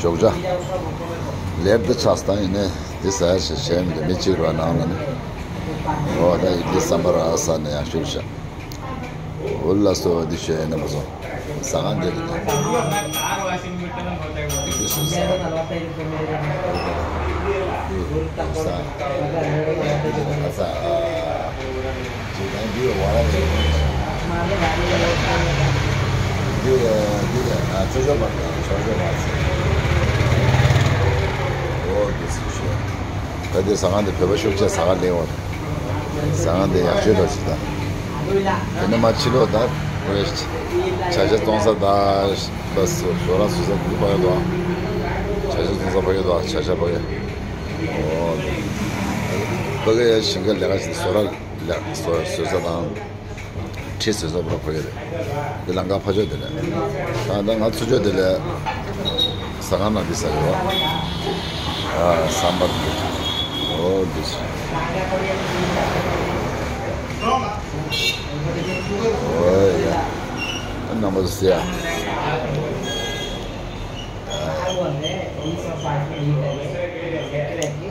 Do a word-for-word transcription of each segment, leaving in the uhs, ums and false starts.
ཞོགས་ཇ། ལེབ་ཏུ་ཆགས་སྟངས་ཡིན་ནས་འདི་ཟ་ཡ་ཞིག་བྱས་མི་འདུག་མི་གཅིག་རོ་ནང་ལ་ནི། འོ་ད་ཡིད་ཀྱི་བསམ་པ་ར་ས་ནས་ཡང་ཤུལ་བཞག་འོ་ལ་སོ་འདི་བྱས་ན་མ་སོང་། ཟ་ཁང་འདི་རེད་དེ། འདི་སུ་ཟ། འདི་ཟ། འདི་ཟ། ཨ། འདི་ལ་འདི་ལ་ཨ་ཆོས་ཆོས་པ་དང་ཆོས་ཆོས་པ་ཟེར། འོ་འདི་སུ་ཤེས། ད་འདི་ཟ་ཁང་འདི་བོད་པ་ཤུགས་ཆེ་ཟ་ཁང་ལེན་འོང་། ཟ་ཁང་འདི་ཡག་ཤོས་འདྲ་ཞིག་དང་། དེ་ནས་མ་ཕྱི་ལོགས་ད་བོད་བྱ་བྱ་བཙོང་ས་ད་ད་ཟོ་ར་ཟོ་ས་འདི་ཕ་གི་འདུག་བྱ་བྱ་བཙོང་ས་ཕ་གི་འདུག་བྱ་བྱ་ཕ་གི། འོ། ཕ་གི་ཡ་ཞིང་ཁ་ལས་ཀ་བྱེད་ཟོ་ར་ལས་ཟོ་ཟོ་ས་དང་། ཁྲི་ཟོ་ས་ཕ་གི་རེད། འདི་ལམ་ཁ་ཕ་ཕྱོགས་འདི་ལས། ད་ད་ང་ཚུར་ཕྱོགས་འདི་ལས། ཟ་ཁང་ནང་འདི་ཟ་ཡོད་བ། ཨ་ཟམ་པ་འདི། འོ་འདི། འོ་ཡ། རྣམ་པ་ཚོ་ཟེར་ཡ།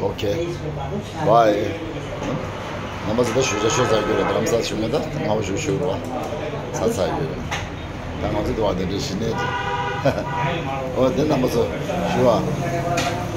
ཨོ་ཁེ། བའི། རྣམ་པ་ཚོ་ད་ཞུ་བྱ་ཤོད་ཚར་རྒྱུ་རེད། རྡ་རམ་ས་ཞུ་མེད་ད་སྔ་པོ་ཞུ་ཞུ་རོགས། ཚར་ཚར་རྒྱུ་རེད། ད་ང་ཚོ་འདི་བ་དེ་འདྲའི་ཞི་གནས་ཀྱི། འོ་དེ་རྣམ་པ་ཚོ་ཞུ་བ།